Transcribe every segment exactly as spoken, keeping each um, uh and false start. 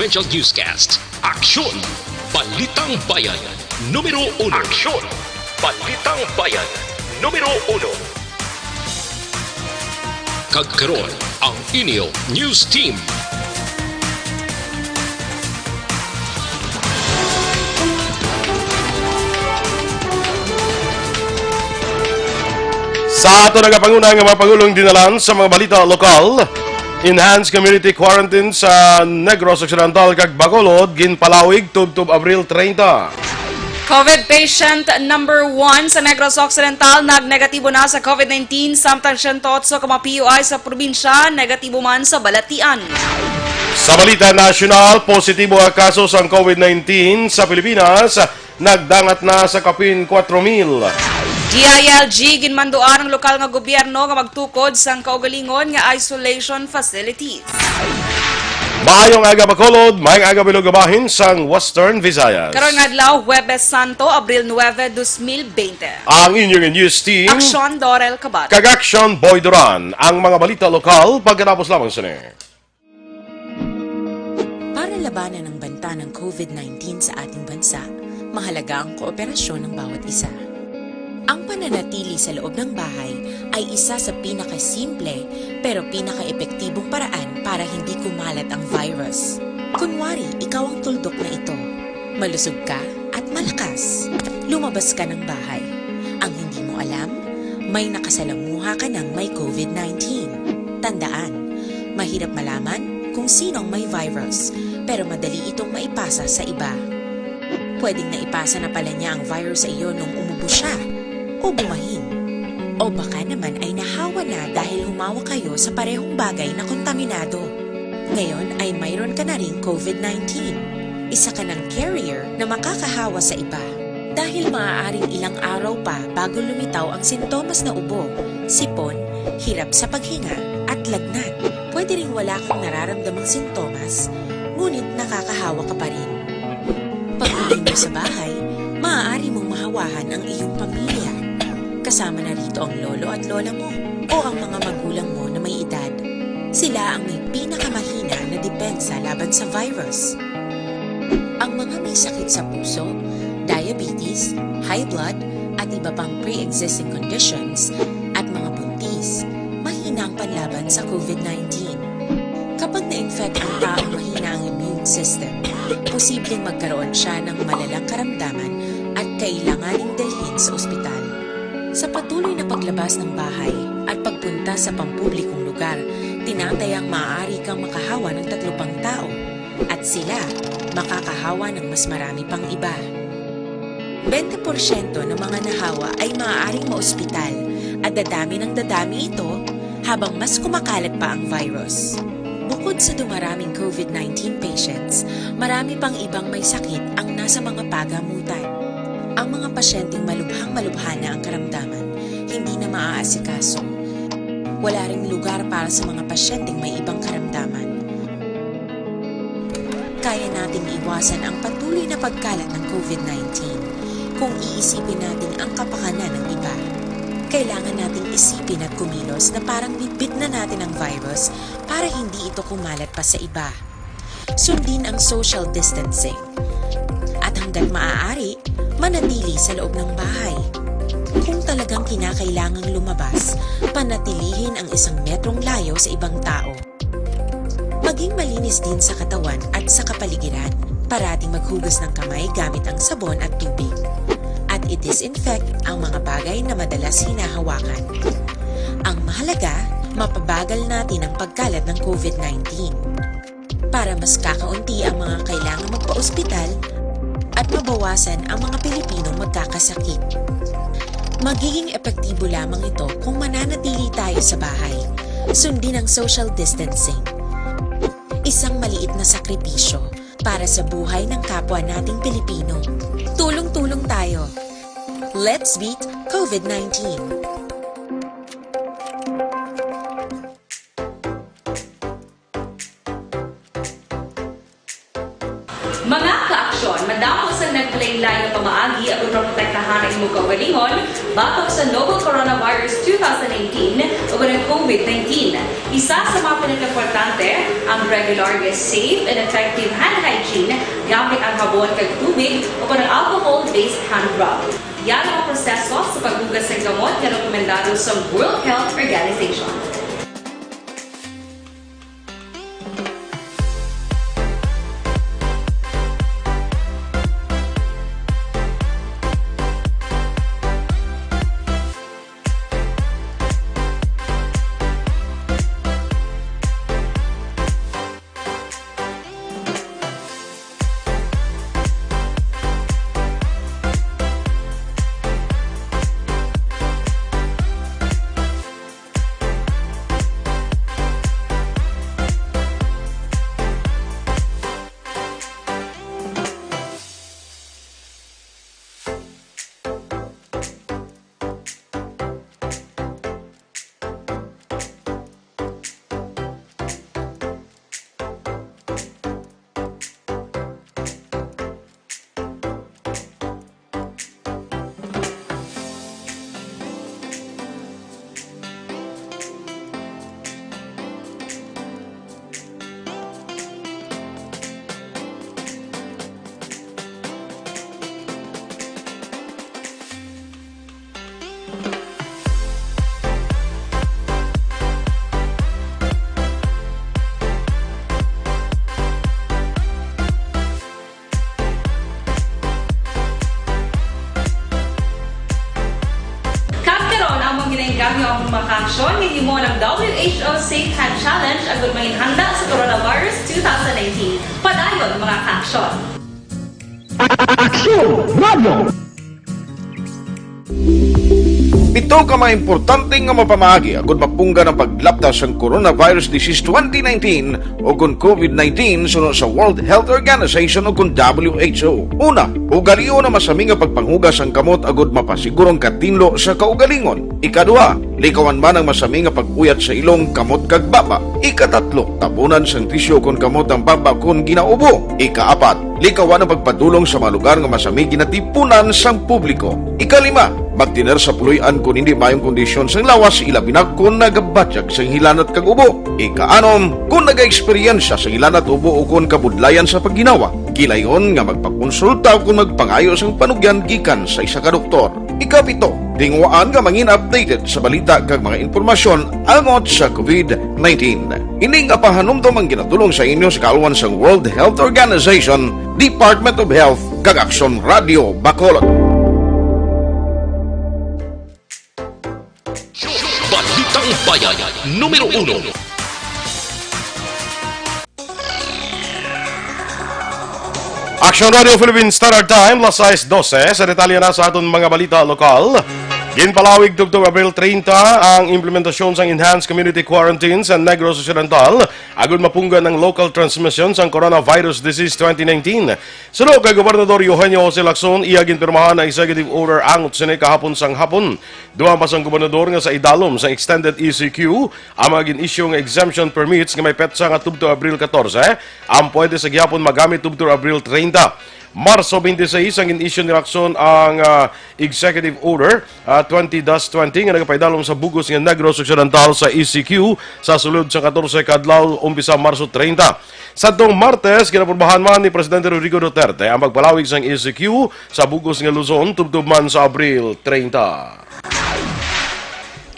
Provincial Newscast. Aksyon! Balitang Bayan, numero uno. Aksyon! Balitang Bayan, numero uno. Kag karon, ang inyo news team. Sa ato nagapanguna nga mga pangulong dinalan sa mga balita lokal, enhanced community quarantine sa Negros Occidental kag Bacolod ginpalawig tubtob Abril treinta. COVID patient number one sa Negros Occidental nagnegatibo na sa COVID nineteen, samtang siyento otso ka mga P U I sa probinsya negatibo man sa balatian. Sa balita nasyonal, positibo nga kaso sang COVID nineteen sa Pilipinas nagdangat na sa kapin kuwatro mil. D I L G ginmanduan ang lokal nga gobyerno nga magtukod sang kaugalingon nga isolation facilities. Maayong aga, Bacolod. Maayong aga, bilog nga bahin sang Western Visayas. Karon nga adlaw, Huwebes Santo, Abril nuebe, dos mil bente. Ang inyong news team, Aksyon Dorel Kabat. Kag Aksyon Boy Duran. Ang mga balita lokal pagkatapos lamang sini. Para labanan ang banta ng COVID nineteen sa ating bansa, mahalaga ang kooperasyon ng bawat isa. Ang pananatili sa loob ng bahay ay isa sa pinakasimple pero pinakaepektibong paraan para hindi kumalat ang virus. Kunwari, ikaw ang tuldok na ito. Malusog ka at malakas. Lumabas ka ng bahay. Ang hindi mo alam, may nakasalamuha ka ng may COVID nineteen. Tandaan, mahirap malaman kung sino ang may virus, pero madali itong maipasa sa iba. Pwedeng naipasa na pala niya ang virus sa iyo nung umubo siya o bumahin. O baka naman ay nahawa na dahil humawak kayo sa parehong bagay na kontaminado. Ngayon ay mayroon ka na ring COVID nineteen. Isa ka ng carrier na makakahawa sa iba. Dahil maaaring ilang araw pa bago lumitaw ang sintomas na ubo, sipon, hirap sa paghinga, at lagnat. Pwede ring wala kang nararamdamang sintomas, ngunit nakakahawa ka pa rin. Pag-uwi mo sa bahay, maaari mong mahawahan ang iyong pamilya. Kasama na rito ang lolo at lola mo o ang mga magulang mo na may edad. Sila ang may pinakamahina na depensa laban sa virus. Ang mga may sakit sa puso, diabetes, high blood, at iba pang pre-existing conditions, at mga buntis, mahina ang panlaban sa COVID nineteen. Kapag na-infect ang taong mahina ang immune system, posibleng magkaroon siya ng malalang karamdaman at kailanganing dalhin sa ospital. Sa patuloy na paglabas ng bahay at pagpunta sa pampublikong lugar, tinatayang maaari kang makahawa ng tatlo pang tao, at sila makakahawa ng mas marami pang iba. Bente porsyento ng mga nahawa ay maaaring maospital at dadami ng dadami ito habang mas kumakalat pa ang virus. Bukod sa dumaraming COVID nineteen patients, marami pang ibang may sakit ang nasa mga pagamutan. Ang mga pasyenteng malubhang-malubha na ang karamdaman, hindi na maaasikaso. Wala ring lugar para sa mga pasyenteng may ibang karamdaman. Kaya nating iwasan ang patuloy na pagkalat ng COVID nineteen kung iisipin natin ang kapakanan ng iba. Kailangan nating isipin at kumilos na parang bitbit na natin ang virus para hindi ito kumalat pa sa iba. Sundin ang social distancing. At hanggat maaari, manatili sa loob ng bahay. Kung talagang kinakailangang lumabas, panatilihin ang isang metrong layo sa ibang tao. Maging malinis din sa katawan at sa kapaligiran. Parating maghugas ng kamay gamit ang sabon at tubig. At i-disinfect ang mga bagay na madalas hinahawakan. Ang mahalaga, mapabagal natin ang pagkalat ng COVID nineteen. Para mas kakaunti ang mga kailangang magpa-ospital at mabawasan ang mga Pilipinong magkakasakit. Magiging epektibo lamang ito kung mananatili tayo sa bahay. Sundin ang social distancing. Isang maliit na sakripisyo para sa buhay ng kapwa nating Pilipino. Tulong-tulong tayo. Let's beat COVID nineteen. Mga kaaksyon, madamo sang naglain-lain nga pamaagi aron maprotektahan ang imong kaugalingon batok sa novel coronavirus two thousand nineteen o ang COVID nineteen. Isa sa mga pinakaimportante, ang regular nga safe and effective hand hygiene gamit ang habon kag tubig o ang alcohol-based hand rub. Yara ang proseso sa paghugas sang kamot nga rekomendado sa World Health Organization. Kag karon, among ginainggam nga among mga kaaksyon nga himo ang W H O Safe Hand Challenge agud manginhanda sa coronavirus two thousand nineteen. Padayon, mga kaaksyon. Aksyon Radio! Pito ka mga importante nga mapamaagi agud mapunggan ang paglapta sang coronavirus disease twenty nineteen o kon COVID nineteen suno sa World Health Organization o kon W H O. Una, ugalion ang masami nga pagpanghugas sang kamot agud mapasiguro ang katinlo sa kaugalingon. Ikaduha, likawan man ang masami nga pag-uyat sa ilong, kamot kag baba. Ikatatlo, tabunan sang tisyu kon kamot ang baba kon ginaubo. Ikaapat, likawan ang pagpadulong sa mga lugar nga masami ginatipunan sang publiko. Ikalima, magtener sa puloy-an kon hindi maayong kondisyon sang lawas, ilabi na kon nagabatyag sang hilanat kag ubo. Ikaanom, kon nagaeksperyensya sang hilanat, ubo o kon kabudlayan sa pagginawa, kilayon nga magpakonsulta o kon magpangayo sang panugyan gikan sa isa ka doktor. Ikapito, tinguhaan nga mangin updated sa balita kag mga impormasyon angot sa COVID nineteen. Ini nga pahanumdom ang ginadul-ong sa inyo sa kaalwan sang World Health Organization, Department of Health, kag Aksyon Radio Bacolod. Balitang Bayan, numero uno. Aksyon Radio Philippine Standard Time, las sais dose. Sa detalye na sa aton mga balita lokal, ginpalawig tubtob Abril treinta ang implementasyon sang enhanced community quarantine sa Negros Occidental agud mapunggan ang local transmission sang coronavirus disease twenty nineteen. Suno kay Gobernador Eugenio Jose Lacson, iya ginpirmahan ang executive order angot sini kahapon sang hapon. Duha pa sang gobernador nga sa idalom sang extended E C Q ang mga gin-issue nga exemption permits nga may petsa nga tubtob Abril katorse, ang pwede sa gihapon magamit tubtob Abril treinta. Marso twenty-six ang gin-issue ni Lacson ang, ah, executive order, ah, twenty dash twenty nga nagapaidalom sa bug-os nga Negros Occidental sa E C Q sa sulod sang katorse ka adlaw, umpisa Marso treinta. Sadtong Martes, ginapurbahan man ni Presidente Rodrigo Duterte ang pagpalawig sang E C Q sa bug-os nga Luzon tubtob man sa Abril treinta.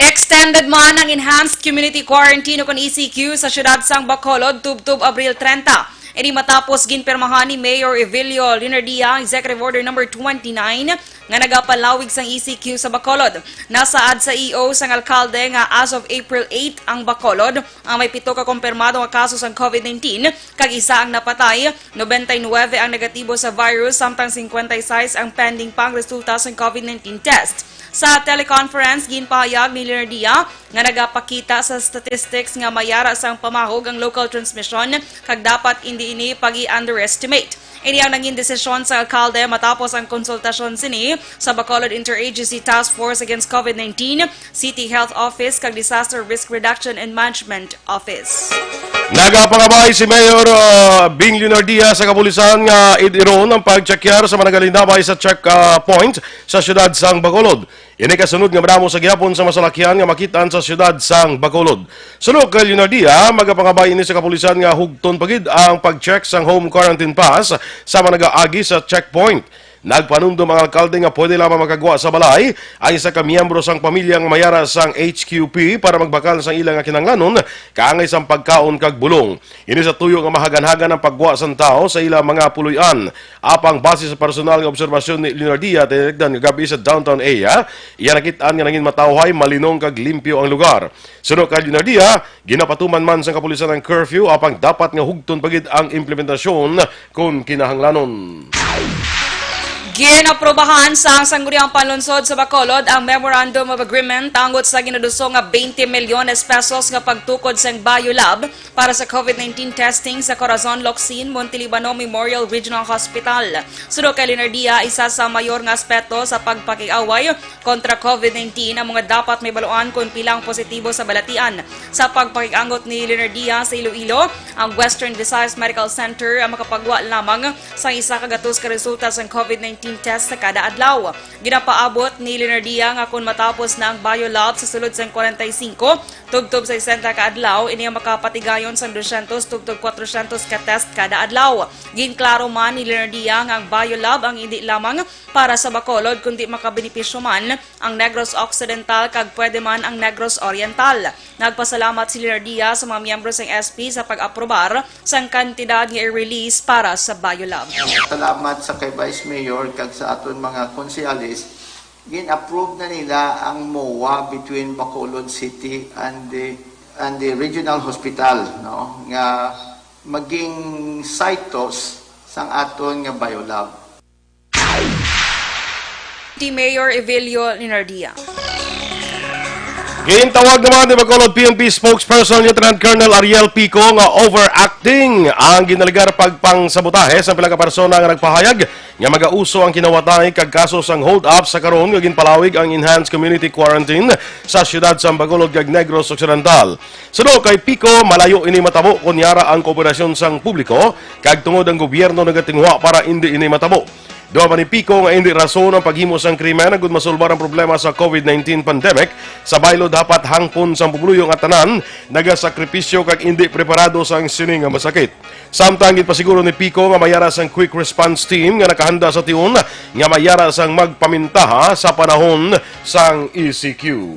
Extended man ang Enhanced Community Quarantine o kon E C Q sa siyudad sang Bacolod tubtob Abril treinta. Ini matapos ginpirmahan ni Mayor Evilio Linardia ang Executive Order Number twenty-nine nga nagapalawig sang E C Q sa Bacolod. Nasaad sa E O sang alkalde nga as of April eight ang Bacolod ang may pito ka kumpirmado nga kaso sang COVID nineteen, kag isa ang napatay, nobenta y nuebe ang negatibo sa virus, samtang singkwenta y sais ang pending pa ang resulta sang COVID nineteen test. Sa teleconference, ginpahayag ni Leonardia nga nagapakita sa statistics nga may ara sang pamahog ang local transmission, kag dapat indi ini pag-i-underestimate. Ini ang nangin desisyon sa alkalde matapos ang konsultasyon sini sa Bacolod Interagency Task Force Against COVID nineteen, City Health Office, kag Disaster Risk Reduction and Management Office. Nagapangabay si Mayor, ah, Bing Leonardia sa kapulisan nga id-iron ang pagtsakyar sa mga nagalinabay sa check, ah, point sa siyudad sang Bacolod. Ini kasunod nga madamo sa gihapon sa masalakyan nga makitaan sa siyudad sang Bacolod. Suno kay Leonardia, magapangabay ini sa kapulisan nga hugton pa gid ang pag-check sang home quarantine pass sa mga nagaagi sa checkpoint. Nagpanumdom ang alkalde nga pwede lamang makagwa sa balay ang isa ka miyembro sang pamilya nga mayara sang H Q P para magbakal sang ila nga kinahanglanon, kaangay sang pagkaon kag bulong. Ini sa tuyo nga mahaganhagan ang paggwa sang tawo sa ila mga puloy-an. Apang base sa personal nga obserbasyon ni Leonardia, tinigdan nga gabi sa downtown area, iya nakit-an nga nangin matawhay, malinong kag limpyo ang lugar. Suno kay Leonardia, ginapatuman man sang kapulisan ang curfew, apang dapat nga hugton pa gid ang implementasyon kon kinahanglanon. Ginaprobahan sang Sangguniang Panlungsod sa Bacolod ang Memorandum of Agreement tungod sa ginaduso nga twenty milyones pesos nga pagtukod sang Biolab para sa COVID nineteen testing sa Corazon Locsin Montelibano Memorial Regional Hospital. Suno kay Leonardia, isa sa mayor nga aspeto sa pagpakig-away kontra COVID nineteen ang mga dapat mahibaluan kon pila ang positibo sa balatian. Sa pagpakig-angot ni Leonardia, sa Iloilo, ang Western Visayas Medical Center ang makapagwa lamang sa isa ka gatos ka resulta sang COVID nineteen test sa kada adlaw. Ginapaabot ni Leonardia nga kon matapos na ang biolab sa sulod sang kwarenta y singko tubtob sa sesenta ka adlaw, ini ang makapatigayon sang dosyentos tubtob kwatrosyentos ka test kada adlaw. Ginklaro man ni Leonardia nga ang biolab ang indi lamang para sa Bacolod, kundi makabenepisyo man ang Negros Occidental kag pwede man ang Negros Oriental. Nagpasalamat si Leonardia sa mga miyembro sang S P sa pag-aprobar sang kantidad nga i-release para sa biolab. Salamat sa kay Vice Mayor kag sa aton mga konsehales, gin-approve na nila ang MOA between Bacolod City and the, and the regional hospital, no, nga maging site host sang aton nga biolab. City Mayor Evelio Leonardia. Gintawag naman ni Bacolod P N P spokesperson Lieutenant Colonel Ariel Pico nga overacting ang ginalegar pagpangsabotahe sa pila ka persona nga nagpahayag nga magauso ang kinawatay kag kaso sang hold up sa karon nga ginpalawig ang enhanced community quarantine sa siyudad sang Bacolod kag Negros Occidental. Suno kay Pico, malayo ini matabo kon yara ang kooperasyon sang publiko kag tungod ang gobyerno nagatinguha para indi ini matabo. Duha man ni Pico nga indi rason ang paghimo sang krimen agud masulbar ang problema sa COVID nineteen pandemic sa baylo dapat hangpon sang pumuluyo nga tanan nagasakripisyo kag indi preparado sang sini nga masakit. Samtang ginpasiguro ni Pico nga mayara sang quick response team nga nakahanda sa tion nga mayara sang magpamintaha sa panahon sang E C Q.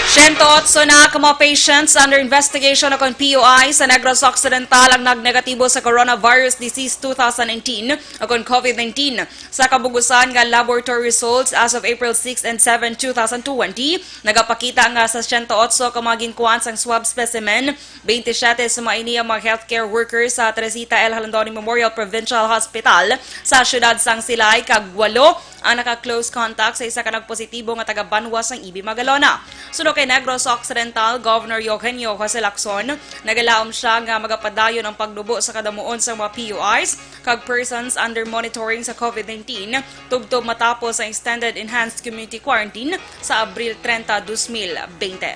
Siyento otso na ka mga patients under investigation o kon P U I sa Negros Occidental ang nagnegatibo sa coronavirus disease two thousand nineteen o kon COVID nineteen. Sa kabugusan nga laboratory results as of April six and seven, two thousand twenty, nagapakita nga sa siyento otso ka mga ginkuhaan sang swab specimen, twenty-siyete sa mga ini ang mga healthcare workers sa Teresita L. Jalandoni Memorial Provincial Hospital sa siyudad sang Silay, kag walo ang naka-close contact sa isa ka nagpositibo nga taga-banwa sang Ibi Magalona. Suno kay Negros Occidental Governor Eugenio Jose Lacson, nagalaom siya nga magapadayon ang pagnubo sa kadamuon sa mga P U Is kag persons under monitoring sa COVID nineteen tubtob matapos ang extended enhanced community quarantine sa Abril treinta, dos mil bente.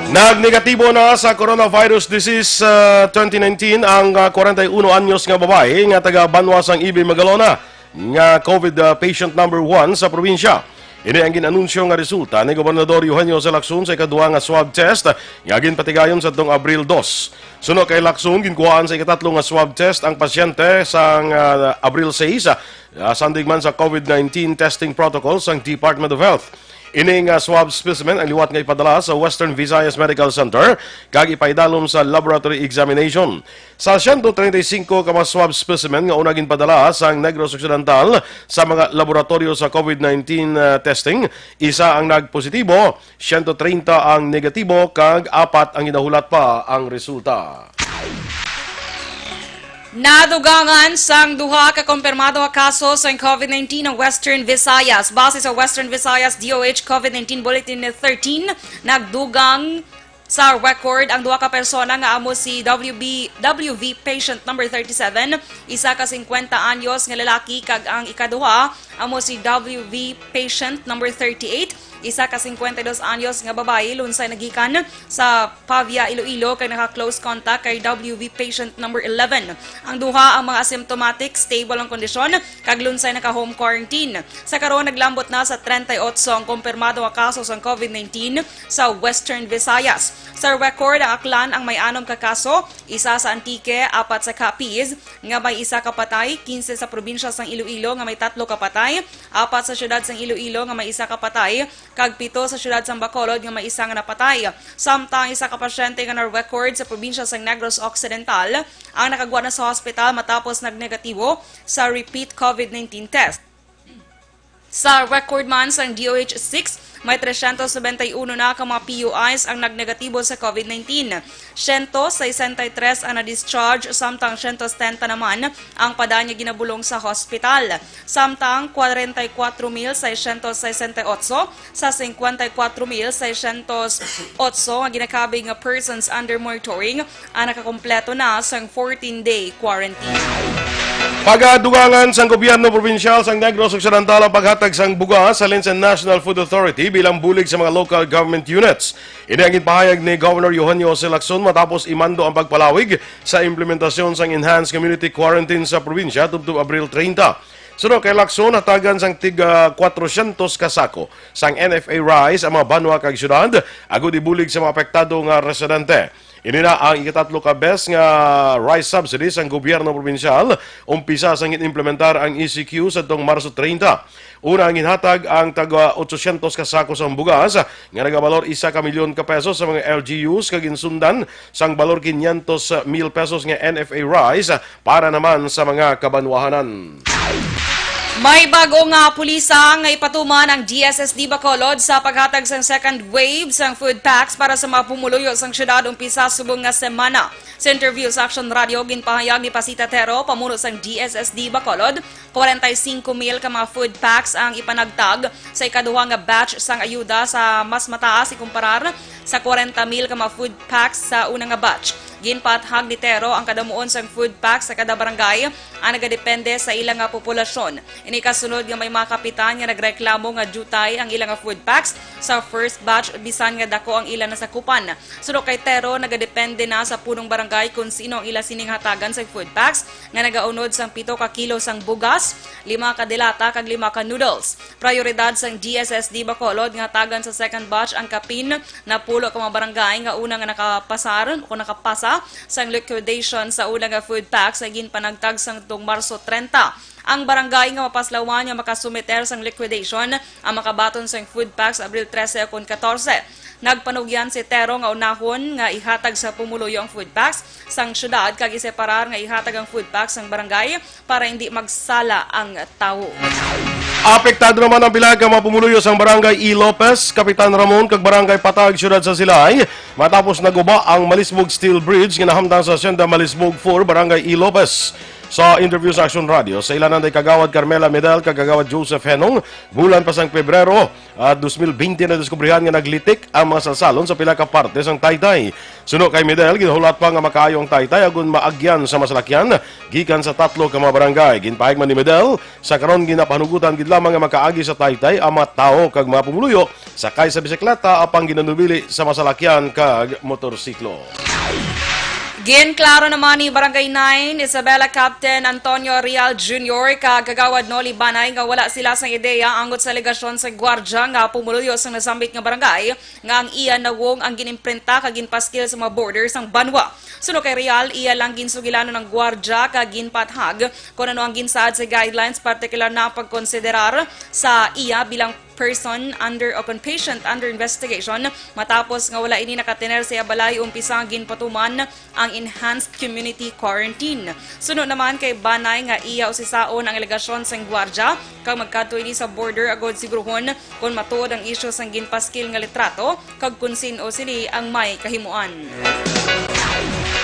Nagnegatibo na sa coronavirus disease, ah, twenty nineteen ang, ah, kwarenta y uno anyos nga babayi nga taga banwa sang Ibi, Magalona, nga COVID, ah, patient number one sa probinsya. Ini ang gin-anunsyo nga resulta ni Gobernador Eugenio Jose Lacson sa ikaduha nga swab test nga ginpatigayon sadtong Abril dos. Suno kay Lacson, ginkuhaan sa ikatatlo nga swab test ang pasyente sang, ah, Abril sais, ah, sandig man sa COVID nineteen testing protocol sang Department of Health. Ini nga swab specimen ang liwat nga ipadala sa Western Visayas Medical Center kag ipaidalom sa laboratory examination. Sa siyento treinta y singko ka mga swab specimen nga una ginpadala sang Negros Occidental sa mga laboratoryo sa COVID nineteen, ah, testing, isa ang nagpositibo, siyento treinta ang negatibo, kag apat ang ginahulat pa ang resulta. Nadugangan sang duha ka kumpirmado nga kaso sang COVID nineteen ang Western Visayas. Base sa Western Visayas D O H COVID nineteen Bulletin thirteen, nagdugang sa record ang duha ka persona nga amo si W B, W V patient number thirty-seven, isa ka singkwenta anyos nga lalaki, kag ang ikaduha amo si W V patient number thirty-eight, Isa ka singkwenta y dos anyos nga babayi lunsay nagikan sa Pavia, Iloilo, kag naka-close contact kay W V patient number eleven. Ang duha ang mga asymptomatic, stable ang kondisyon, kag lunsay naka-home quarantine. Sa karon, naglambot na sa treinta y ocho ang kumpirmado nga kaso sang COVID nineteen sa Western Visayas. Sa record, ang Aklan ang may anom ka kaso, isa sa Antique, apat sa Capiz nga may isa ka patay, quince sa probinsya sang Iloilo nga may tatlo ka patay, apat sa siyudad sang Iloilo nga may isa ka patay, kag pito sa siyudad sang Bacolod nga may isa nga napatay. Samtang isa ka pasyente nga na-record sa probinsya sang Negros Occidental ang nakagwa na sa hospital matapos nagnegatibo sa repeat COVID nineteen test. Sa record man sang D O H six, may tresyentos nobenta y uno na ka mga P U Is ang nagnegatibo sa COVID nineteen. Siyento sesenta y tres ang na-discharge, samtang siyento setenta naman ang pa-dayon nga ginabulong sa hospital. Samtang kwarenta y kuwatro mil seiscientos sesenta y otso sa singkwenta y kuwatro mil seiscientos otso nga ginakabig nga persons under monitoring ang nakakompleto na sang fourteen-day quarantine. Pagadugangan sang gobyerno probinsyal sang Negros Occidental ang paghatag sang bugas sa Linsen National Food Authority bilang bulig sa mga local government units. Ini ang ginpahayag ni Governor Eugenio Jose Lacson matapos imando ang pagpalawig sa implementasyon sang enhanced community quarantine sa probinsya tubtob Abril treinta. Suno kay Lacson, hatagan sang tig, ah, kwatrosyentos ka sako sang N F A rice ang mga banwa kag syudad agud ibulig sa mga apektado nga residente. Ini na ang ikatatlo ka bes nga rice subsidy sang gobyerno probinsyal umpisa sang gin-implementar ang E C Q sadtong Marso treinta. Una ang ginhatag ang tag, ah, otsosyentos ka sako sang bugas nga nagabalor isa ka milyon ka pesos sa mga L G Us kag ginsundan sang balor kinyentos mil pesos nga N F A rice para naman sa mga kabanwahanan. May bago nga pulisa nga ipatuman ang D S S D Bacolod sa paghatag sang second wave sang food packs para sa mga pumuluyo sang syudad umpisa subong nga semana. Sa interview sa Action Radio, ginpahayag ni Pasita Tero, pamuno sang D S S D Bacolod, kwarenta y singko mil ka mga food packs ang ipanagtag sa ikaduha nga batch sang ayuda sa mas mataas ikumparar sa kwarenta mil ka mga food packs sa una nga batch. Ginpaathag ni Tero ang kadamuon sang food packs sa kada barangay ang nagadepende sa ila nga populasyon. Ini kasunod nga may mga kapitan nga nagreklamo nga diutay ang ila nga food packs sa first batch bisan nga dako ang ila nasakupan. Suno kay Tero, nagadepende na sa punong barangay kon sino ang ila sining hatagan sa food packs nga nagaunod sang pito ka kilo sang bugas, lima ka delata kag lima ka noodles. Prioridad sang D S S D Bacolod nga hatagan sa second batch ang kapin napulo ka mga barangay nga una nga nakapasar o nakapasa sang liquidation sa una nga food packs nga ginpanagtag sang tung Marso treinta. Ang barangay nga mapaslawan nga makasumiter sang liquidation ang makabaton sang food packs Abril trese ukon katorse. Nagpanugyan si Tero nga unahon nga ihatag sa pumuluyo ang food packs sang syudad kag iseparar nga ihatag ang food packs sang barangay para hindi magsala ang tawo. Apektado naman ang pila ka mga pumuluyo sang Barangay E. Lopez, Kapitan Ramon, kag Barangay Patag, Siyudad sa Silay, matapos naguba ang Malisbog Steel Bridge nga nahamtang sa Hacienda Malisbog four, Barangay E. Lopez. Sa interview sa Action Radio, sa ilanan day Kagawad Carmela Medal kag Kagawad Joseph Henong, bulan pa sang Pebrero, ah, dos mil bente nadiskubrihan nga naglitik ang mga salsalon sa pila ka parte sang taytay. Suno kay Medal, ginahulat pa nga makaayo ang taytay agon maagyan sa masalakyan gikan sa tatlo ka mga barangay. Ginpahayag man ni Medal, sa karon ginapahanugutan gid lamang nga makaagi sa taytay ang mga tawo kag mga pumuluyo sakay sa bisikleta apang ginanubili sa masalakyan kag motorsiklo. Ginklaro naman ni Barangay nine Isabela Captain Antonio Real Junior kag Kagawad Noli Banay nga wala sila sang ideya angot sa alegasyon sa gwardya nga pumuluyo sang nasambit nga barangay nga ang iya nawong ang ginimprinta kag ginpaskil sa mga border sang banwa. Suno kay Real, iya lang ginsugilanon ang gwardya kag ginpaathag kon ano ang ginsaad sa guidelines, partikular na ang pagkonsiderar sa iya bilang person under o kon patient under investigation, matapos nga wala ini nakatener sa iya balay umpisa ang ginpatuman ang enhanced community quarantine. Suno naman kay Banay nga iya usisaon ang alegasyon sang gwardya kag magkadto ini sa border agod siguruhon kon matuod ang isyu sang ginpaskil nga litrato kag kon sin-o sini ang may kahimuan.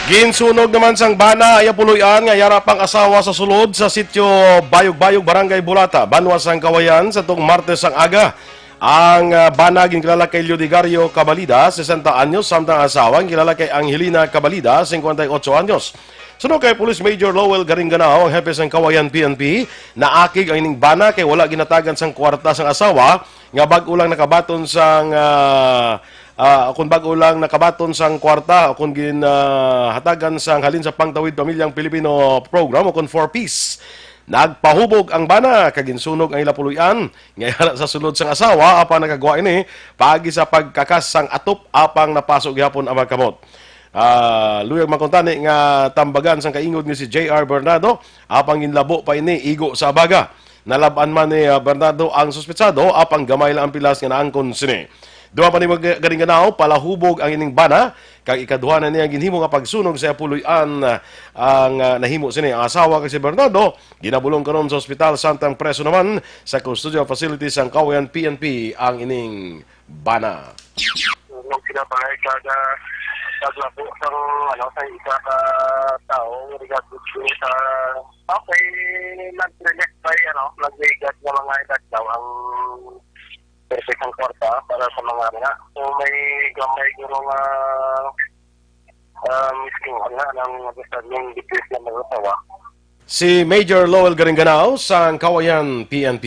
Ginsunog naman sang bana iya puloy-an nga yara pang asawa sa sulod sa sitio Bayog-Bayog, Barangay Bulata, banwa sang Kawayan, sa tong Martes ang aga. Ang, ah, bana ginkilala kay Leodegario Cabalida, sesenta anyos, samtang ang asawa ginkilala kay Angelina Cabalida, singkwenta y otso anyos. Suno kay Police Major Lowell Garinganao, ang hepe sang Kawayan P N P, naakig ang ining bana kay wala ginatagan sang kwarta sang asawa nga bag-o lang nakabaton sang, ah, ah, kung bag-o lang nakabaton sang kwarta o kung ginhatagan sang halin sa Pangtawid Pamilyang Pilipino Program o kung four Ps. Nagpahubog ang bana kag ginsunog ang ila puloy-an nga yara sa sulod sang asawa, apang nakagwa ini paagi sa pagkakas sang atop, apang napaso gihapon ang mga kamot. Ah, luyag man kuntani nga tambagan sang kaingod nga si J R Bernardo, apang ginlabo pa ini igo sa abaga. Nalab-an man ni, ah, Bernardo ang suspetsado, apang gamay lang ang pilas nga naangkon sini. Duha pa ni Mag-, Garingganao, palahubog ang ining bana, kag ikaduha na niya ginhimo nga pagsunog sa puloy-an, ah, ang, ah, nahimo sini. Ang asawa kag si Bernardo ginabulong karon sa ospital, samtang preso naman sa custodial facility sang Cauayan P N P ang ining bana. Nung sila bagay kada paglabo sang, ano, sa isa ka tao, regardless kung sa, okay, nag-release by, ano, nag-igat nga mga edad daw ang perfect ang kwarta para sa mga anak. So, may gamay guro nga, ah, miskin nga, nang understanding between sa mga asawa. Si Major Lowell Garingganao sang Cauayan P N P.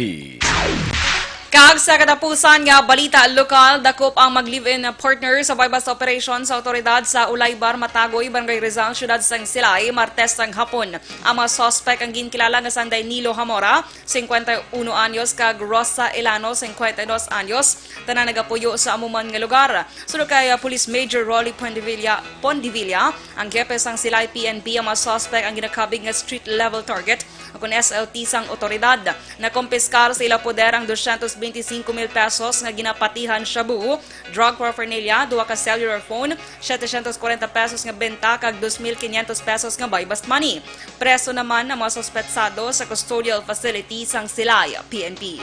Kag sa katapusan nga balita lokal, dakop ang mag-live-in partner sa buy-bust operation sa awtoridad sa Ulaybar, Matagoy, Barangay Rizal, siyudad sang Silay, Martes sang hapon. Ang mga suspek ang ginkilala nga sang Danilo Hamora, singkwenta y uno anyos, kag Rosa Elano, singkwenta y dos anyos, tanan nagapuyo sa amo man nga lugar. Suno kay, ah, Police Major Rolly Pondevilla, Pondevilla, ang hepe sang Silay P N P, ang mga suspek ang ginakabig nga street level target, o kon S L T, sang otoridad. Nakumpiskar sa ila poder ang dosyentos benti singko mil pesos nga ginapatihan shabu, drug paraphernalia, duha ka cellular phone, setecientos kwarenta pesos nga benta, kag dos mil quinientos pesos nga buy-bust money. Preso naman ang mga suspetsado sa custodial facility sang Silay P N P.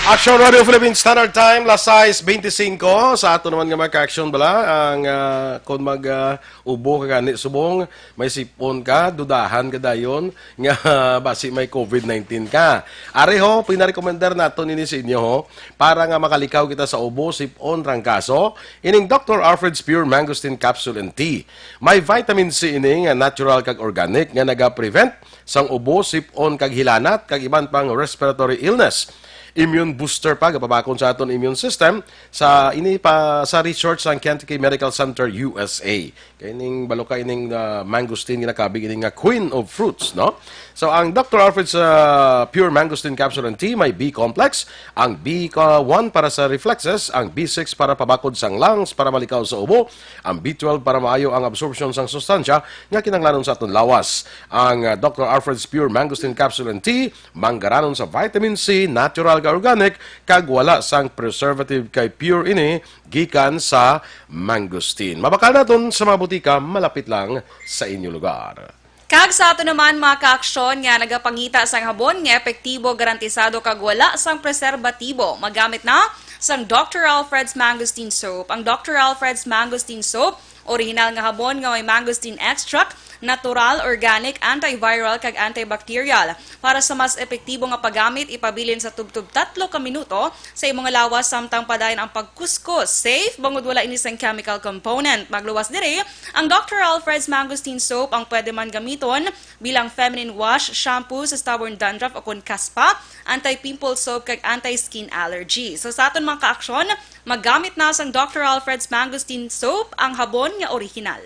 Action Radio Philippine Standard Time, las sais benti singko. Sa ato naman nga mga ka-action bala, ang, ah, kung mag, ah, ubo ka gani subong, may sipon ka, dudahan ka dayon nga basi may covid nineteen ka. Ari ho, pinarekomendar naton ini sa inyo ho, para nga makalikaw kita sa ubo, sipon, trangkaso, ining Doctor Alfred's Pure Mangosteen Capsule and Tea. May vitamin C ini nga natural kag organic nga nagaprevent sang ubo, sip-on kag hilanat, kag iban pang respiratory illness. Immune booster pa, gapabakon sa aton immune system sa ini pa sa research sang Kentucky Medical Center, U S A. Kay ning balo ka ining, ah, mangosteen ginakabig ini nga queen of fruits, no? So, ang Doctor Alfred's, ah, Pure Mangosteen Capsule and Tea may B complex, ang B one para sa reflexes, ang B six para pabakod sang lungs para malikaw sa ubo, ang B twelve para maayo ang absorption sang sustansya nga kinahanglanon sa aton lawas. Ang, ah, Doctor Alfred's Pure Mangosteen Capsule and Tea, manggaranon sa vitamin C, natural kag organic, kag wala sang preservative kay pure ini gikan sa mangosteen. Mabakal naton sa mga butika malapit lang sa inyo lugar. Kag sa ato naman, mga kaaksyon, nga nagapangita sang habon nga epektibo, garantisado, kag wala sang preserbatibo, magamit na sang Doctor Alfred's Mangosteen Soap. Ang Doctor Alfred's Mangosteen Soap, orihinal nga habon nga may mangosteen extract, natural, organic, antiviral, kag antibacterial. Para sa mas epektibo nga paggamit, ipabilin sa tubtob tatlo ka minuto sa imo nga lawas samtang padayon ang pagkuskos. Safe, bangod wala ini sang chemical component. Magluwas diri, ang Doctor Alfred's Mangosteen Soap ang pwede man gamiton bilang feminine wash, shampoo sa stubborn dandruff o kon kaspa, anti-pimple soap, kag anti-skin allergy. So, sa aton mga kaaksyon, maggamit na sang Doctor Alfred's Mangosteen Soap, ang habon nga orihinal.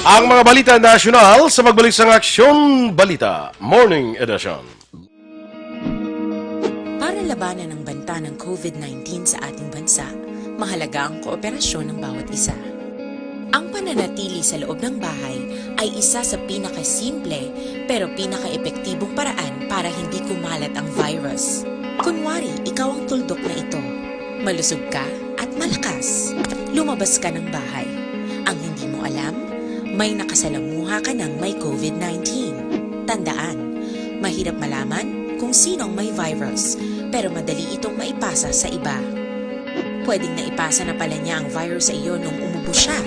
Ang mga balita nasyonal sa pagbalik sang Aksyon Balita Morning Edition. Para labanan ang banta ng covid nineteen sa ating bansa, mahalaga ang kooperasyon ng bawat isa. Ang pananatili sa loob ng bahay ay isa sa pinakasimple pero pinakaepektibong paraan para hindi kumalat ang virus. Kunwari, ikaw ang tuldok na ito. Malusog ka at malakas. Lumabas ka ng bahay. Ang hindi mo alam, may nakasalamuha ka ng may covid nineteen. Tandaan, mahirap malaman kung sino ang may virus, pero madali itong maipasa sa iba. Pwedeng naipasa na pala niya ang virus sa iyo nung umubo siya,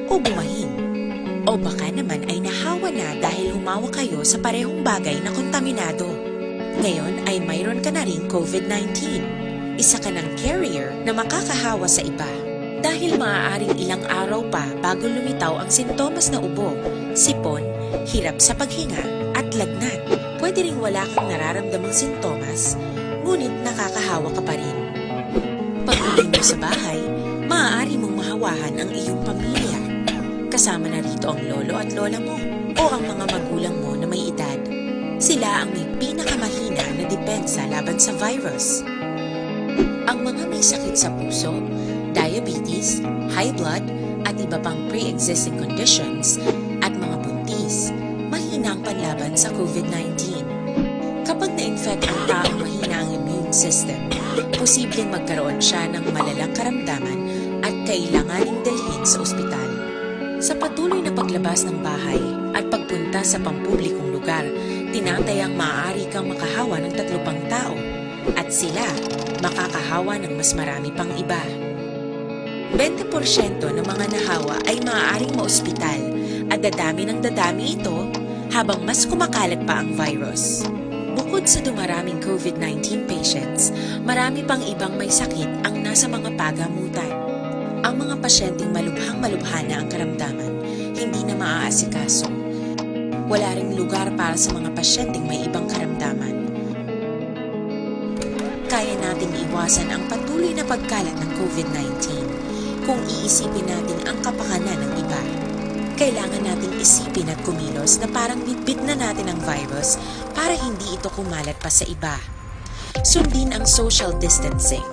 o bumahin. O baka naman ay nahawa na dahil humawak kayo sa parehong bagay na kontaminado. Ngayon ay mayroon ka na ring covid nineteen. Isa ka ng carrier na makakahawa sa iba. Dahil maaaring ilang araw pa bago lumitaw ang sintomas na ubo, sipon, hirap sa paghinga, at lagnat. Pwede ring wala kang nararamdamang sintomas, ngunit nakakahawa ka pa rin. Pag-uwi mo sa bahay, maaari mong mahawahan ang iyong pamilya. Kasama na rito ang lolo at lola mo o ang mga magulang mo na may edad. Sila ang may pinakamahina na depensa laban sa virus. Ang mga may sakit sa puso, diabetes, high blood, at iba pang pre-existing conditions, at mga buntis, mahina ang panlaban sa COVID nineteen. Kapag na-infect ang taong mahina ang immune system, posibleng magkaroon siya ng malalang karamdaman at kailanganing dalhin sa ospital. Sa patuloy na paglabas ng bahay at pagpunta sa pampublikong lugar, tinatayang maaari kang makahawa ng tatlo pang tao at sila makakahawa ng mas marami pang iba. Twenty porsyento ng mga nahawa ay maaaring maospital at dadami ng dadami ito habang mas kumakalat pa ang virus. Bukod sa dumaraming COVID nineteen patients, marami pang ibang may sakit ang nasa mga pagamutan. Ang mga pasyenteng malubhang-malubha na ang karamdaman, hindi na maaasikaso. Wala ring lugar para sa mga pasyenteng may ibang karamdaman. Kaya nating iwasan ang patuloy na pagkalat ng COVID nineteen kung iisipin natin ang kapakanan ng iba. Kailangan nating isipin at kumilos na parang bitbit na natin ang virus para hindi ito kumalat pa sa iba. Sundin ang social distancing.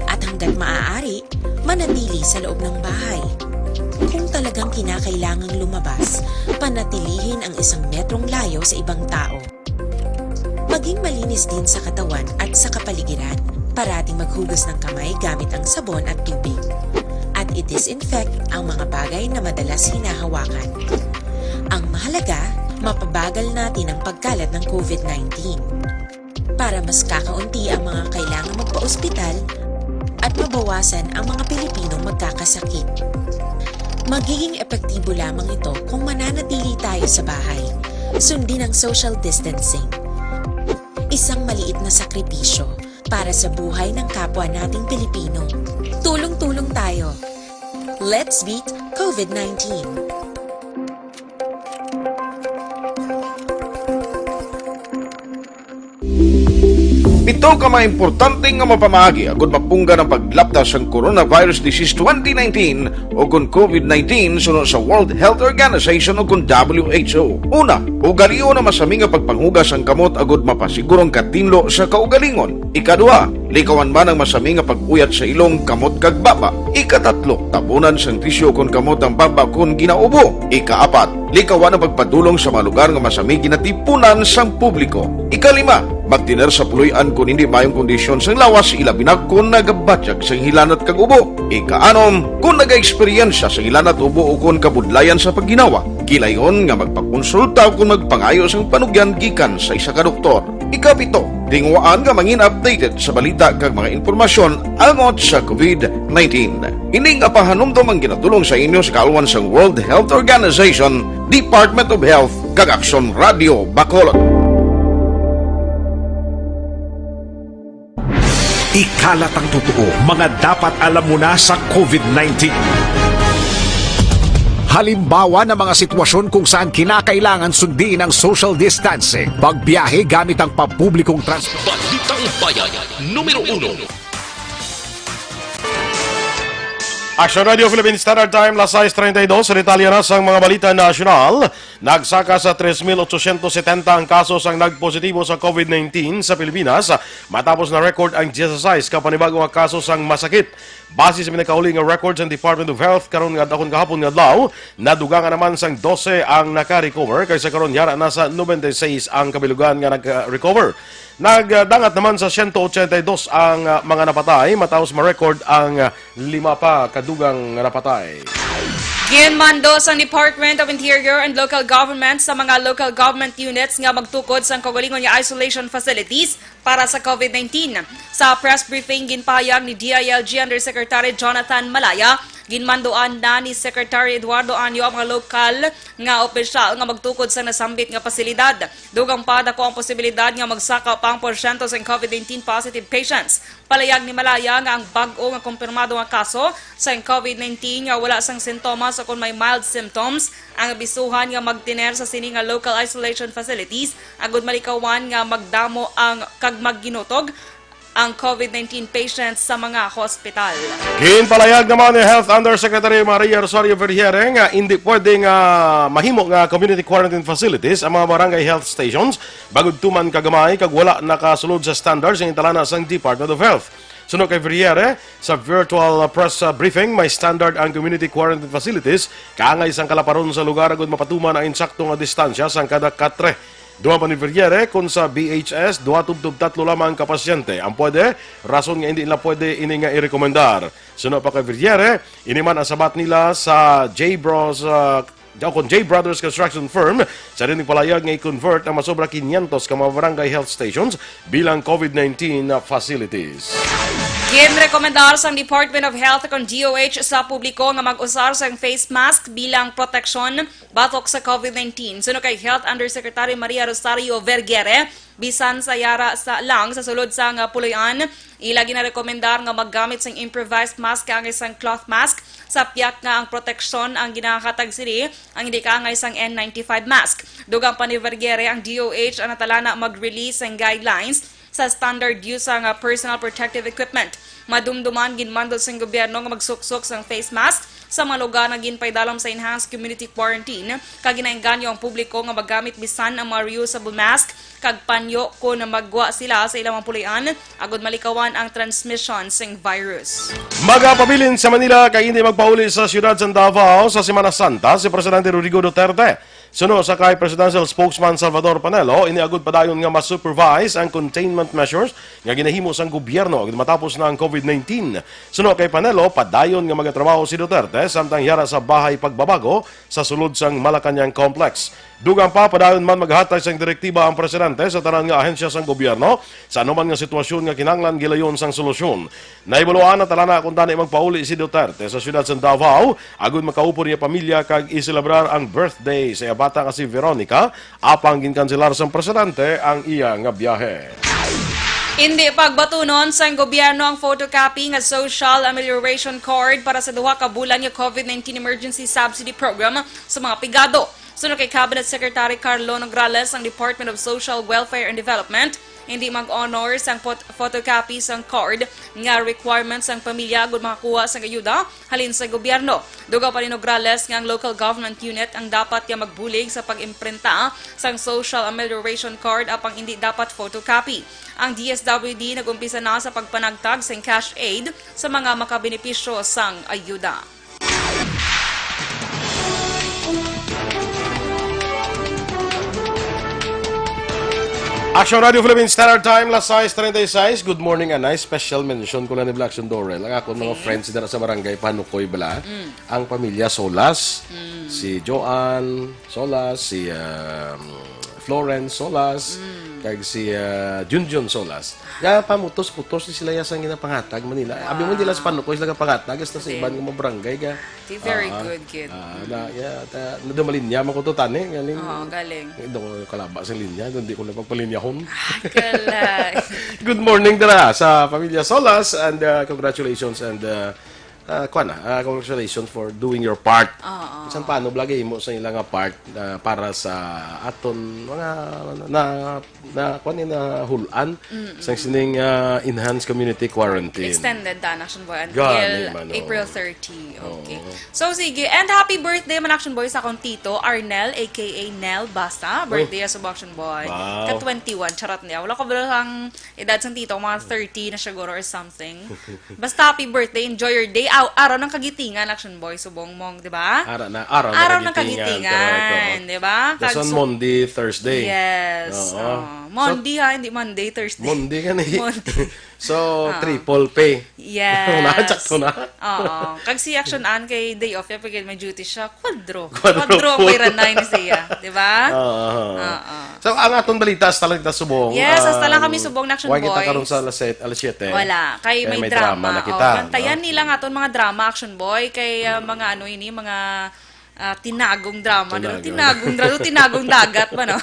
At hanggat maaari, manatili sa loob ng bahay. Kung talagang kinakailangang lumabas, panatilihin ang isang metrong layo sa ibang tao. Maging malinis din sa katawan at sa kapaligiran. Parating maghugas ng kamay gamit ang sabon at tubig. At i-disinfect ang mga bagay na madalas hinahawakan. Ang mahalaga, mapabagal natin ang pagkalat ng COVID nineteen. Para mas kakaunti ang mga kailangang magpaospital at mabawasan ang mga Pilipinong magkakasakit. Magiging epektibo lamang ito kung mananatili tayo sa bahay. Sundin ang social distancing. Isang maliit na sakripisyo para sa buhay ng kapwa nating Pilipino. Tulong-tulong tayo. Let's beat COVID nineteen. Pito ka mga importante nga mapamaagi agud mapunggan ang paglapta sang coronavirus disease twenty nineteen o kon COVID nineteen suno sa World Health Organization o kon W H O. Una, ugalion ang masami nga pagpanghugas sang kamot agud mapasiguro ang katinlo sa kaugalingon. Ikaduha, likawan man ang masami nga pag-uyat sa ilong, kamot kag baba. Ikatatlo, tabunan sang tisyu kon kamot ang baba kon ginaubo. Ikaapat, likawan ang pagpadulong sa mga lugar nga masami ginatipunan sang publiko. Ikalima, magtener sa puloy-an kon hindi maayong kondisyon sang lawas, ilabi na kon nagabatyag sang hilanat kag ubo. Ikaanom, kon nagaeksperyensya sang hilanat, ubo ukon kabudlayan sa pagginawa, gilayon nga magpakonsulta ukon magpangayo sang panugyan gikan sa isa ka doktor. Ikapito, tinguhaan nga mangin updated sa balita kag mga impormasyon angot sa COVID nineteen. Ini nga pahanumdom ang ginadul-ong sa inyo sa kaalwan sang World Health Organization, Department of Health, kag Aksyon Radio Bacolod. Ikalat ang totoo, mga dapat alam mo na sa COVID nineteen. Halimbawa ng mga sitwasyon kung saan kinakailangan sundin ang social distancing, pagbiyahe gamit ang pampublikong transportasyon. Balitang Bayan, numero uno. Aksyon Radio Philippine Standard Time, las sais treinta y dos, sa detalye na sang mga balita nasyonal. Nagsaka sa tres mil otsosyentos setenta ang kaso sang nagpositibo sa COVID nineteen sa Pilipinas matapos na-record ang diyesisais ka panibago nga kaso sang masakit. Base sa pinakauli nga record sang Department of Health karon nga, akon kahapon nga adlaw, nadugangan naman sang dose ang naka-recover, kay sa karon yara na sa nobenta y seis ang kabilugan nga nag-recover. Nagdangat naman sa siyento otsenta y dos ang, ah, mga napatay matapos ma-record ang, ah, lima pa ka dugang nga napatay. Ginmando sang Department of Interior and Local Government sa mga local government units nga magtukod sang kaugalingon nga isolation facilities para sa COVID nineteen. Sa press briefing, ginpahayag ni D I L G Undersecretary Jonathan Malaya Ginmanduan na ni Secretary Eduardo Año ang mga lokal nga opisyal nga magtukod sa nasambit nga pasilidad. Dugang pa, dako ang posibilidad nga magsaka pa ang porsyento sa COVID nineteen positive patients. Palayag ni Malaya nga ang bag-o nga kumpirmado nga kaso sa COVID nineteen nga wala sang sintomas o kon may mild symptoms ang abisuhan nga magtener sa sini nga local isolation facilities agud malikawan nga magdamo ang kag magginutog ang COVID nineteen patients sa mga hospital. Ginpalayag naman ni Health Undersecretary Maria Rosario Vergeire nga indi pwede nga mahimo nga community quarantine facilities ang mga barangay health stations bangod tuman ka gamay kag wala nakasulod sa standards nga gintalana sang Department of Health. Suno kay Vergeire, sa virtual press, uh, briefing, may standard ang community quarantine facilities kaangay sang kalaparon sa lugar agud mapatuman ang insakto nga distansya sang kada katre. Duha pa ni Vergeire, kung sa B H S, duha tubtob tatlo lamang ka pasyente ang pwede, rason nga indi nila pwede ini nga irekomendar. Suno pa kay Vergeire, ini man ang sabat nila sa J Bros, uh, o kon J Brothers Construction Firm, sa diin nagpalayag nga i-convert ang masobra quinientos ka mga barangay health stations bilang COVID nineteen facilities. Ginrekomendar sang Department of Health kon D O H sa publiko nga mag-usar sang face mask bilang proteksyon batok sa COVID nineteen. Suno kay Health Undersecretary Maria Rosario Vergeire, bisan sa yara sa lang sa sulod sang puloy-an, ila ginarekomendar nga maggamit sang improvised mask kaangay sang cloth mask sa piak nga ang proteksyon ang ginahatag sini ang hindi kaangay sang N ninety-five mask. Dugang pa ni Vergeire, ang D O H ang natalana mag-release sang guidelines sa standard use sang, ah, personal protective equipment. Madumduman, ginmando sang gobyerno nga magsuksok sang face mask sa mga lugar nga ginpaidalom sa enhanced community quarantine, kag ginaengganyo ang publiko nga magamit bisan ang mga reusable mask kag panyo kon maggwa sila sa ilang mga puloy-an, agud malikawan ang transmission sing virus. Magapabilin sa Manila kag indi magpauli sa siyudad sang Davao sa Semana Santa si Presidente Rodrigo Duterte. Suno sa kay Presidential Spokesman Salvador Panelo, ini agud padayon nga ma-supervise ang containment measures nga ginahimo sang gobyerno agud matapos na ang COVID nineteen. Suno kay Panelo, padayon nga magatrabaho si Duterte samtang yara sa Bahay Pagbabago sa sulod sang Malacañang Complex. Dugang pa, padayon man maghatag sang direktiba ang presidente sa tanan nga ahensya sang gobyerno sa anuman nga sitwasyon nga kinahanglan gilayon sang solusyon. Nahibaluan na tala na kung tani magpauli si Duterte sa siyudad sa Davao, agud makaupod niya pamilya kag iselebrar ang birthday sa iya bata nga si Veronica, apang ginkanselar sang presidente ang iya nga biyahe. Indi pagbatunon sang gobyerno ang photocopy nga social amelioration card para sa duha ka bulan nga COVID nineteen emergency subsidy program sa mga pigado. Suno kay Cabinet Secretary Carlo Nograles, ang Department of Social Welfare and Development hindi mag-honor sang pot-, photocopy sang card nga requirement sang pamilya agud makakuha sang ayuda halin sa gobyerno. Dugang pa ni Nograles nga ang local government unit ang dapat nga magbulig sa pag-imprinta sang social amelioration card apang indi dapat photocopy. Ang D S W D nag-umpisa na sa pagpanagtag sang cash aid sa mga makabenepisyo sang ayuda. Action Radio Philippines Standard Time, las sais treinta y seis. Good morning, anay. Special mention ko lang ni Black Action Dorel. Ang akon mga Okay. friends dira sa barangay Panukoy bala. Mm. Ang pamilya Solas, Mm. si Joan Solas, si, um, Florence Solas, Mm. kag si, uh, Junjun Solas. Nga pamutos-putos ni sila ya sang ginapangatag Manila. Abi mo, hindi lang sa Wow. Panukoy sila kapangatag, hasta sa Okay. iban nga mga barangay ka. Di very Ah, good, kid. ah, na, Mm. ya, ta, nadumalinya man ko to, tani, galing. Oo, galing. Eh, doon ko kalaba sa linya, doon di ko na pagpalinyahon. Ah, kalay. Good morning, dara, sa pamilya Solas, and, uh, congratulations, and, uh, uh, kuwan na, uh, congratulations for doing your part. Oo. Bisan paano, blagi mo sa ilang nga part, uh, para sa aton mga na, na, kuwan, na hulan Mm-mm. sang sining, uh, enhanced community quarantine. Extended dan, Action Boy, until Gani man, oh. April thirty. Okay. Oo. So, sige. And happy birthday man, Action Boy, sa akong tito, Arnel, A K A Nel Basa. Uy. Birthday sa Action Boy. Wow. Ka twenty-one, charot niya. Wala ko ba ang edad sa tito, mga thirty na siguro or something. Basta happy birthday, enjoy your day. Aw, araw ng kagitingan, Action Boy, subong mong, di ba? Ara na, araw ng Araw ng kagitingan, kagitingan, correct, oo. di ba? That's on Kagso- Monday, Thursday. Yes. Oo. Oh. So, Monday ha, hindi Monday, Thursday. Monday ka na eh. Monday. So, Ah. triple pay. Yes. Wala, sakto na. Oo. Kag si Action Ann kay day off niya, pag may duty siya, kwadro. Kwadro Kwadro ang po. Bayranay ni siya, di ba? Oo. Oo. So, ang aton balita, hasta lang kita subong. Yes, hasta lang Ah, kami subong na Action why kita Boys. Karong sa alas set, alas siyete? Wala, kay Eh, may may drama. drama na Oh, kita, bantayan no? Nila nga aton mga drama, Action Boy, kay ah, mga ano ini, mga ah, tinagong drama. Tinagong. Tinagong drama, tinagong dagat ba, no?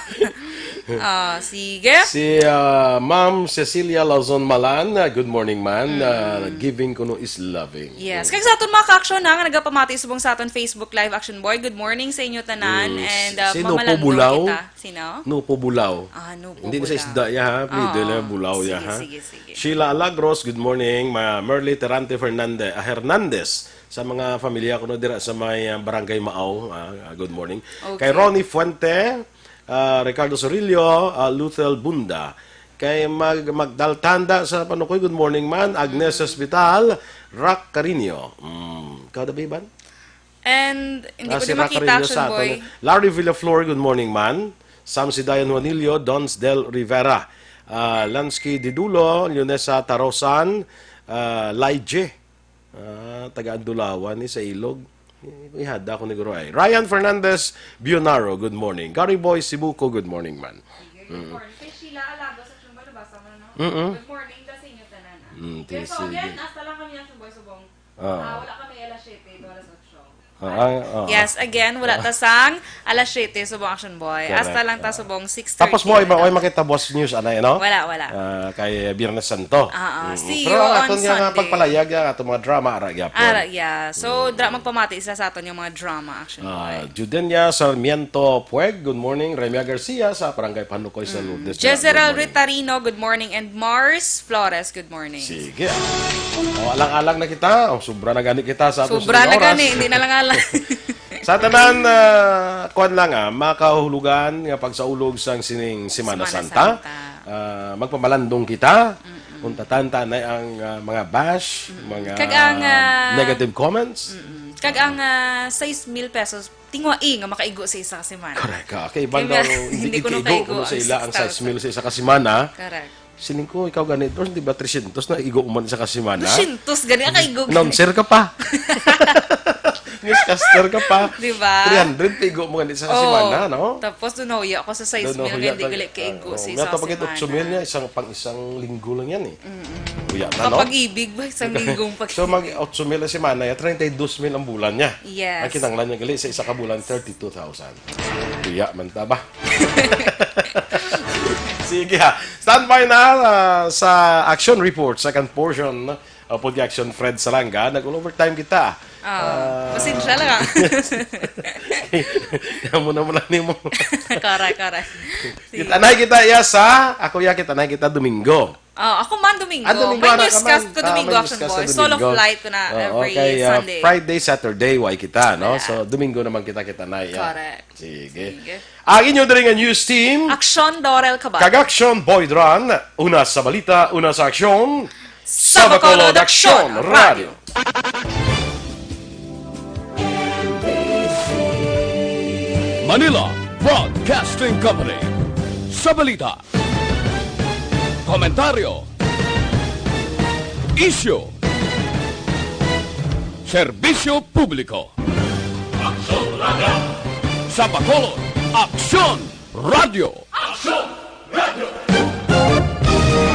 Ah, sige. Si ah, Ma'am Cecilia Lazon Malan, ah, good morning, man. Ah, giving kuno is loving. Yes. Mm. Kag sa aton mga ka-action, ha, nga nagapamati subong sa aton Facebook Live, Action Boy, good morning sa inyo tanan. Mm. And uh, si Nupo mamalandong Bulaw? Kita. Sino? Nupo Bulaw. Ah, Nupo Hindi na sa Bulaw. Isda ya, ha? Pwede Oo. Na Bulaw ya, Sige, ha? Sige, sige. Sheila Alagros, good morning. Ma Merly Terante Fernandez, ah, Hernandez, sa mga pamilya ko no dira sa may ah, Barangay Mao. Ah, good morning. Okay. Kay Ronnie Fuente, ah, Ricardo Sorillo, ah, Luthel Bunda. Kay Mag Magdal Tanda sa Panukoy, good morning, man. Agnes Hospital, Rock Carino. Mm. Ikaw, Dabiban? And hindi Ah, ko si din Rock makita, Carino Action sa aton. Boy. Larry Villaflor, good morning, man. Sam Sidayan Juanillo, Dons Del Rivera, ah, Lansky Didulo, Leonesa Tarosan, ah, Laije, ah, taga Andulawan ni sa Ilog. Ihada ko ni Guro ay. Ryan Fernandez Bionaro, good morning. Gary Boy Sibuko, good morning, man. Good morning. Kay Sheila Alagos sa Chumba, nabasa mo, no? Mm-mm. Good morning, da sa inyo tanan, ah. Mm, Yes, so sige. Again, hasta lang kami ng Chumba, subong. Ah. Ah, wala kami alas siyete to alas otso. Ah, ah, ah. Yes, again, wala ta sang alas siyete subong Action Boy. Correct. Hasta lang ta Ah. Subong six thirty. Tapos mo, ay, ma-, ay makita boss news, anay, no? Wala, wala. Ah, kay Biyernes Santo. Ah, ah. Mm. See Pero you ang on aton nga Sunday. Pagpalayag, ang aton mga drama, ara gyapon. Ara, yeah. So, Mm. dra-, magpamati sila sa aton yung mga drama, Action Ah, Boy. Judenia Sarmiento Pueg, good morning. Remia Garcia sa Barangay Panukoy sa Mm. Lourdes, Jezreel good morning. Ritarino, good morning. And Mars Flores, good morning. Sige. O, alang-alang na kita. O, sobra na gani kita sa aton Sobra sining na oras. Gani, hindi na lang alang. Sa tanan, ah, kuwan lang, ah, makahulugan nga pagsaulog sang sining Semana Semana Santa. Santa. Ah, magpamalandong kita. Mm-mm. Untatan ta na ang, ah, mga bash, Mm-mm. mga Kag ang, ah, negative comments. Mm-mm. Kag ang, ah, sais mil pesos, tingwa nga makaigo sa isa ka semana. Correct ka. Kay iban Kaya daw, hindi hindi ko ikaigo nakaigo kuno sa ang ila ang six thousand. Sais mil sa isa ka semana. Correct. Siling ko, ikaw ganito, di ba, tresyentos na igo man sa kasimana? Tresyentos, gani ang kaigo. Announcer ka pa. Newscaster ka pa. Di ba? Three hundred pa igo mo ganito sa Oh, kasimana, no? Tapos doon nahuya ako sa sais mil, Doon nahuya hindi ka- gali kaigo Oh, sa may isa ka tapagit otso mil semana. Niya, isang, pang isang linggo lang yan eh. Mm-mm. Huya na, no? Kapag-ibig ba, isang linggong pag- So, mag otso mil ang semana, ya, treinta y dos mil ang bulan niya. Yes. Ang kinanglan niya gali sa isa ka bulan, thirty-two thousand. Huya man ta ba? Sige ha. Standby na ah, sa action report, second portion. Apo di action, Fred Salanga. Nag-overtime kita. Ah, Ah. Pasensya lang ah. Amo na mo lang nimo. Correct, correct. Sige. Kita na kita ya sa, ako ya kita na kita Domingo. Oh, ako man Domingo. Ah, Domingo, May ara ka newscast man. Ko Ah, Domingo, may Action newscast Boy. Sa Solo Domingo. Flight ko na Oo, every kay, ah, Sunday. Friday, Saturday, way kita, no? Wala. So, Domingo naman kita, kita na, yeah. Correct. Sige. Sige. Ang inyo diri nga news team. Action, Dorel Cabal. Kag Action, Boy Dran. Una sa balita, una sa aksyon. Sa Bacolod, Action Radio. Manila Broadcasting Company. Sa balita, komentaryo, isyu, serbisyo publiko. Aksyon Radio. Sa Bacolod, Aksyon Radio. Aksyon